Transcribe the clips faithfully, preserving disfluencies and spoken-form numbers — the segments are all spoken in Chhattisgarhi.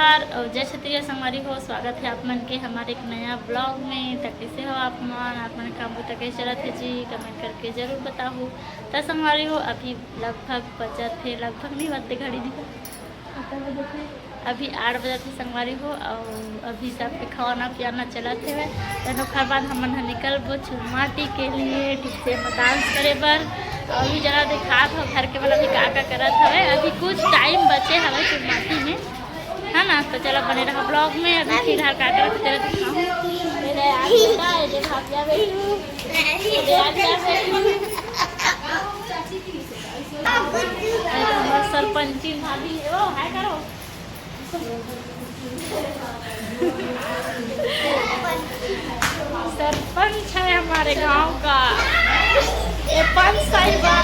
नमस्कार और जय छत्तीसगढ़ संगवारी हो, स्वागत है आप मन के हमारे एक नया ब्लॉग में। त कैसे हो आप मन? आप मन काम बुता कैसे चलत है जी, कमेंट करके जरूर बताहू। त संगवारी हो, अभी लगभग बजत है, लगभग नहीं बजते, घड़ी दिखा, अभी आठ बजत है संगवारी हो, और अभी सबके खाना पियाना चलत है। तन ओखर बाद हमन ह निकलबो चुलमाटी के लिए, ठीक से डांस करे बर। और अभी जरा दिखात हो घर के मन अभी का का करत हवे। अभी कुछ टाइम बचे हवे चुलमाटी में, है ना? तो चलो बने रहो ब्लॉग में। अभी फिलहाल का करत तेरा दिखाऊं। ये दे आज बेटा, ये दे भाभिया बेटू, ये दे आज बेटू। ये तो हमार सरपंचिन भाभी, ओ हाय करो। सरपंच है हमारे गांव का। ये पंच साहिबा।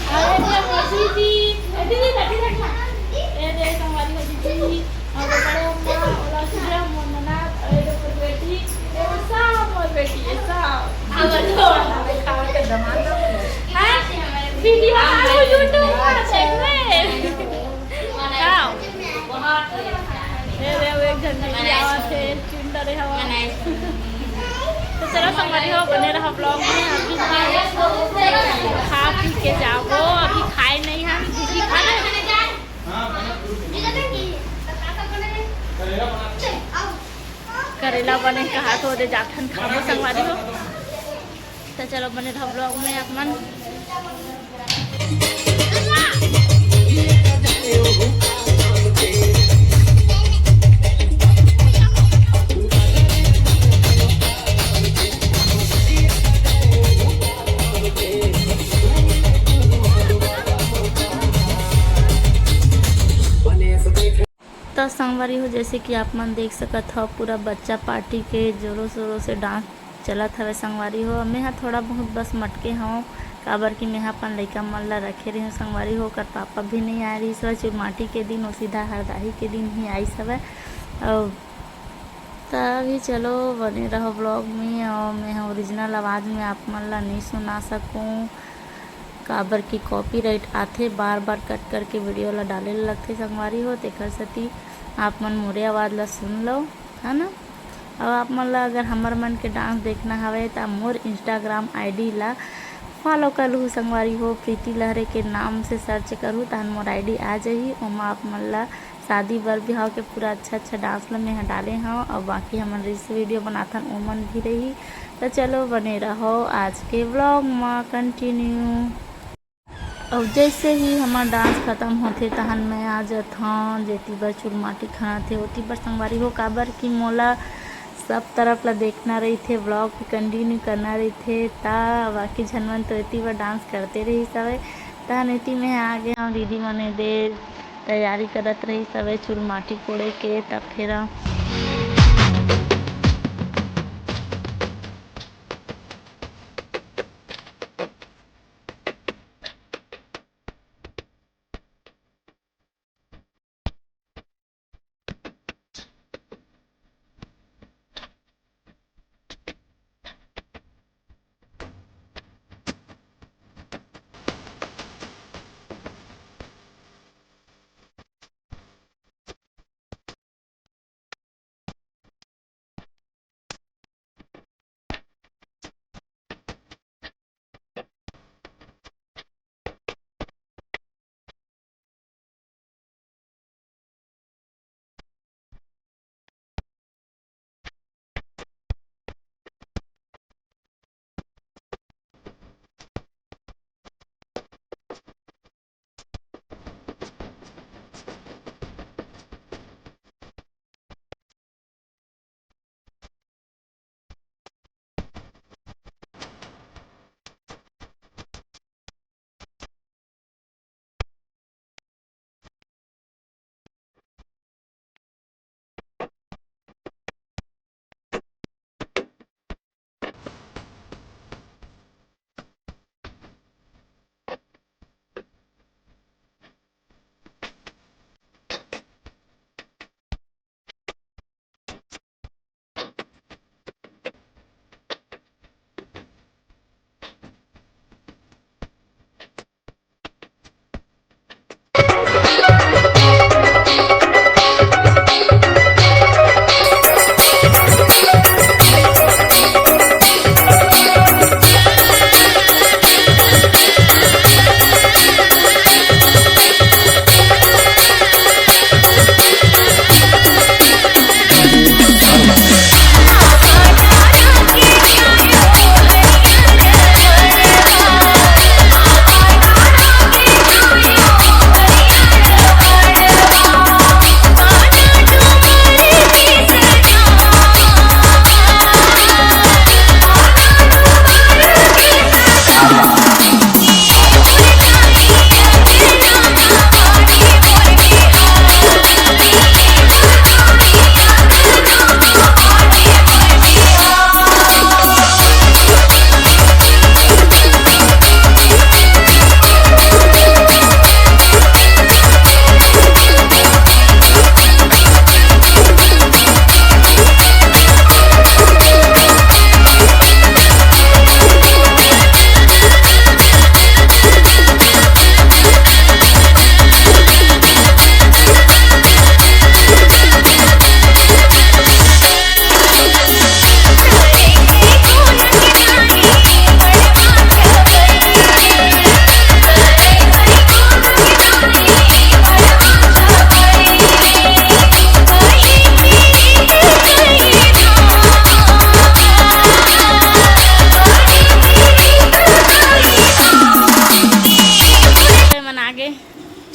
अरे, ये मौसी जी। ए, दीदी, बैठी, बैठी। ये देख, हमारी मौसी जी। और बड़े अम्मा, और सुधा, मोर ननाद, और ये ऊपर बेटी, ये सब मोर बेटी, ये सब। हाँ, वीडियो बना लो, YouTube पर, देखबे। हाँ। ये रे, वो एक झन दीदी आवत हे, चुंदर हवा। तो चलो संगवारी हो, बने रहो ब्लॉग में। अभी खा पी के जाबो, अभी खाए नहीं हम, दीदी खा ले। करेला बने कहा तो दे जाथन खाबो संगवारी हो। तो चलो बने रहो ब्लॉग में आप मन। तो संगवारी हो, जैसे कि आप मन देख सकत हव, पूरा बच्चा पार्टी के जोरों शोरों से डांस चलत हवे संगवारी हो। मैं ह थोड़ा बहुत बस मटके हवं, काबर कि मैं ह अपन लइका मन ला रखे रेहेंव संगवारी हो। ओकर पापा भी नइ आए रिहिस हवय चुरमाटी के दिन, वो सीधा हरदाही के दिन ही आइस हवय। अउ त अभी चलो बने रहो ब्लॉग में, अउ मैं ह ओरिजिनल आवाज़ में आप मन ला नइ सुना सकूं, काबर कि कॉपीराइट आथे, बार बार कट करके वीडियो ला डाले ला लगथे संगवारी हो, तेकर सेती आप मन मोरे आवाज़ ला सुन लो, है ना। अउ आप मन ला अगर हमर मन के डांस देखना हवे, त मोर Instagram ID ला फॉलो कर लहू संगवारी हो, प्रीति लहरे के नाम से सर्च करहू, तहन मोर ID आ जाही। ओमा आप मन ला शादी बर बिहाव के पूरा अच्छा अच्छा डांस ला मैं ह डाले हव, अउ बाकी हमन रील्स वीडियो बनाथन, ओमन भी रही। त चलो बने रहो आज के ब्लॉग म कंटिन्यू। अउ जैसे ही हमर डांस खतम होथे, तहन मैं आ जथंव जेती बर चुरमाटी खनाथे, ओती बर संगवारी हो, काबर कि मोला सब तरफ ला देखना रहिथे, ब्लॉग भी कंटिन्यू करना रहिथे। त बाकी झन मन तो एती बर डांस करते रहिस हवय, तहन एती मैं आ गे हंव। दीदी मने दे तैयारी करत रहिस हवय चुरमाटी कोड़े के, त फेर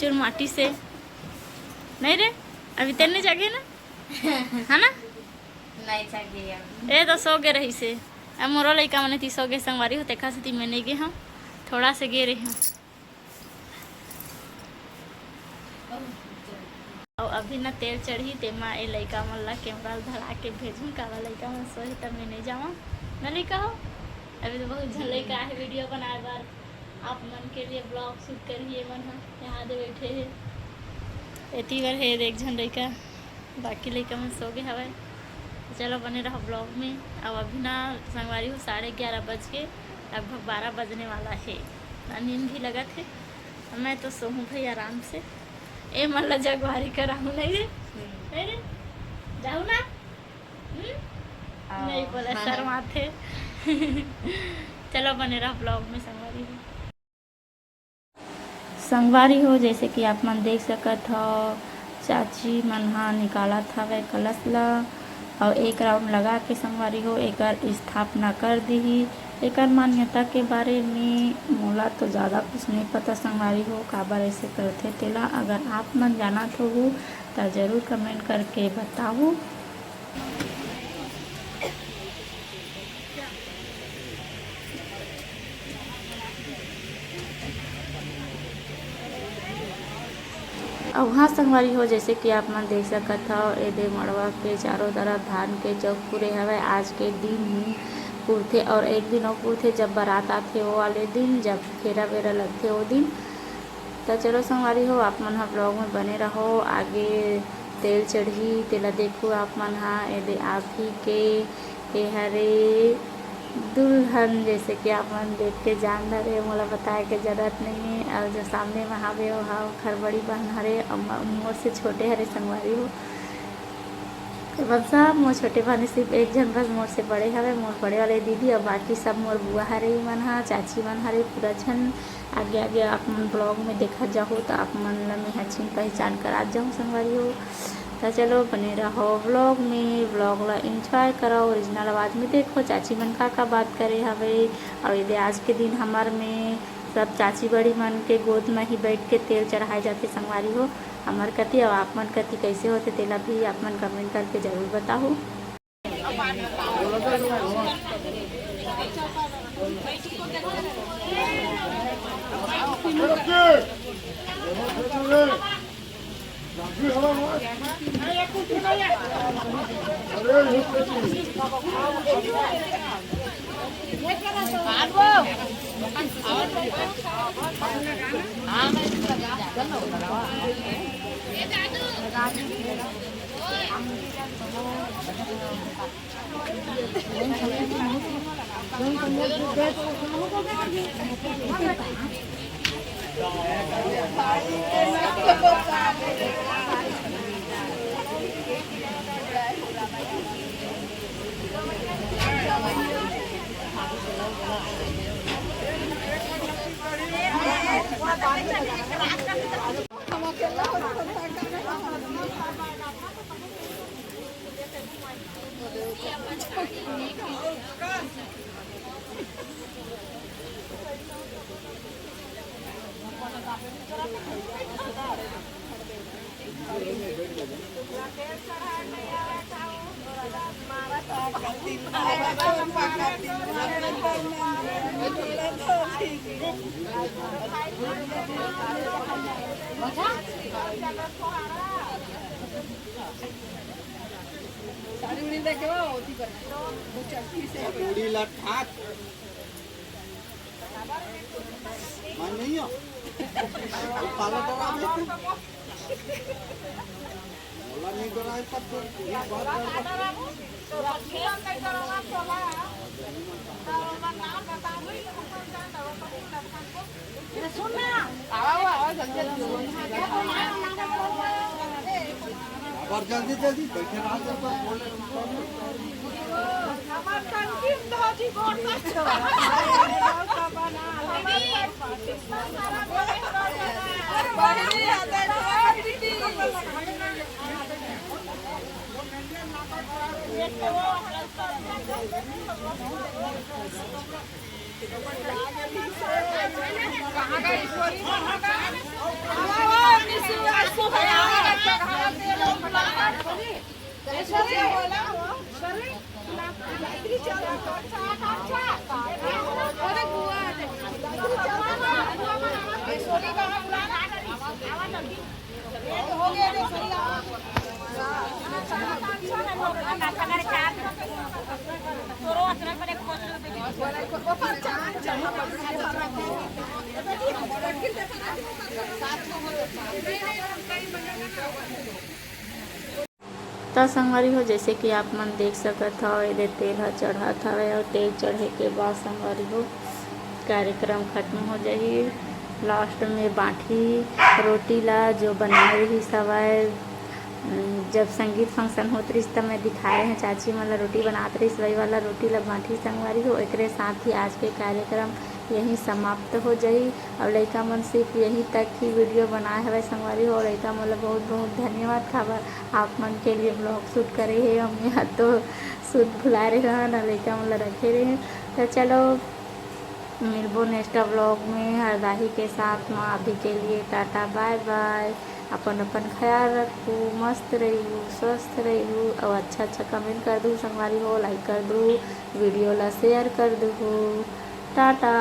चुरमाटी से। नहीं रे, अभी तेने जागे ना, है ना? नहीं जागे अभी। ए तो सो गे रहिसे। अब मोरो लइका मन ती सो गे संगवारी हो, तेखा सेती मैं नहीं गे हूँ, थोड़ा से गे रही हूँ। अउ अभी ना तेल चढ़ही, तेमा ए लइका मन ला कैमरा ल धरा के भेजहूँ, काबर लइका मन सोहे त मैं नहीं जावं। न लइका हो, अभी तो बहुत झन लइका आहे वीडियो बनाए बर, आप मन के लिए ब्लॉग शूट करही। ये मन ह यहाँ दे बैठे हे, एती बर हे एक झन लइका, बाकी लइका मन सो गे हवय। तो चलो बने रहो ब्लॉग में। अब अभी ना संगवारी हो साढ़े ग्यारह बज के, लगभग बारह बजने वाला है। ना नींद भी लगत है, मैं तो सोहूँ भाई आराम से। ए मन ला जगवारी कराहूँ नहीं रे, नहीं रे, जाहू ना। हम्म? नहीं बोला, शर्माथे। चलो बने रहो ब्लॉग में संगवारी हो। संगवारी हो, जैसे कि आप मन देख सकत हो, चाची मन हा निकालत हवे कलश ला, और एक राउंड लगा के संगवारी हो एकर स्थापना कर दीही। एकर मान्यता के बारे में मोला तो ज़्यादा कुछ नहीं पता संगवारी हो, काबर ऐसे करथे तेला। अगर आप मन जानत होहू, त जरूर कमेंट करके बताहू। अउ हाँ संगवारी हो, जैसे कि आप मन देख सकत हव, एदे मड़वा के चारों तरफ धान के चौक पुरे हवय। आज के दिन ही पुरथे और एक दिन और पुरथे, जब बारात आथे वो वाले दिन, जब फेरा वेरा लगथे वो दिन। त चलो संगवारी हो, आप मन ह ब्लॉग में बने रहो। आगे तेल चढ़ही, तेला देखो आप मन ह। एदे आप ही के ए हरे दुल्हन, जैसे कि आप मन देख के जान डरे, मोला बताए के जरूरत नहीं है। और जो सामने में हावे, वो हा ओखर बड़ी बहन हरे, अउ म-, मोर से छोटे हरे संगवारी हो। एमन सब मोर छोटे बहन, सिर्फ एक झन बस मोर से बड़े हवे, मोर बड़े वाले दीदी, और बाकी सब मोर बुआ हरे, मन हा, चाची मन हरे, पूरा झन। आगे आगे आप मन ब्लॉग में देखत जाहू, तो आप मन ला मैं ह चिन्ह पहचान करात जाहूँ संगवारी हो। तो चलो बने रहो ब्लॉग में, ब्लॉग ला एंजॉय करो, ओरिजिनल आवाज़ में देखो चाची मन का का बात करे हवे। और ये आज के दिन हमर में सब चाची बड़ी मन के गोद में ही बैठ के तेल चढ़ाए जाथे संगवारी हो हमर कति। और आप मन कति कैसे होथे, तेला भी आप मन कमेंट करके जरूर बताहू। साड़ी उड़ी लेके आओ, ओती कर। वो चलती से। पूरी लट हाथ। मैं नहीं हूँ। पाला डरा दे। बोला नहीं डराए तब तो ये बात करता। और जल्दी जल्दी बैठे रहा, जब तक बोले। त संगवारी हो, जैसे कि आप मन देख सकत हव, एदे तेल ह चढ़त हवय अउ तेल चढ़े के बाद संगवारी हो, कार्यक्रम खत्म हो जाही। लास्ट में बांटही रोटी ला, जो बनाए रहिस हवय। जब संगीत फंक्शन होत रहिस, तब मैं दिखाए रहें, चाची मन ला रोटी बनात रहिस, वही वाला रोटी ला बांटही संगवारी हो। एकरे साथ ही आज के कार्यक्रम यहीं समाप्त हो जाही। अउ लइका मन सिर्फ यहीं तक ही वीडियो बनाए हवय संगवारी हो। लइका मन ला बहुत बहुत धन्यवाद, काबर आप मन के लिए ब्लॉग शूट करे हे, हम यहाँ तो शूट भुला रहे हन, लइका मन ला रखे रहे। तो चलो, मिलबो नेक्स्ट ब्लॉग में हरदाही के साथ में। अभी के लिए टाटा बाय बाय। अपन अपन ख्याल रखू, मस्त रहू, स्वस्थ रहू, अउ अच्छा अच्छा कमेंट कर दू संगवारी हो, लाइक कर दू, वीडियो ला शेयर कर दू। टाटा।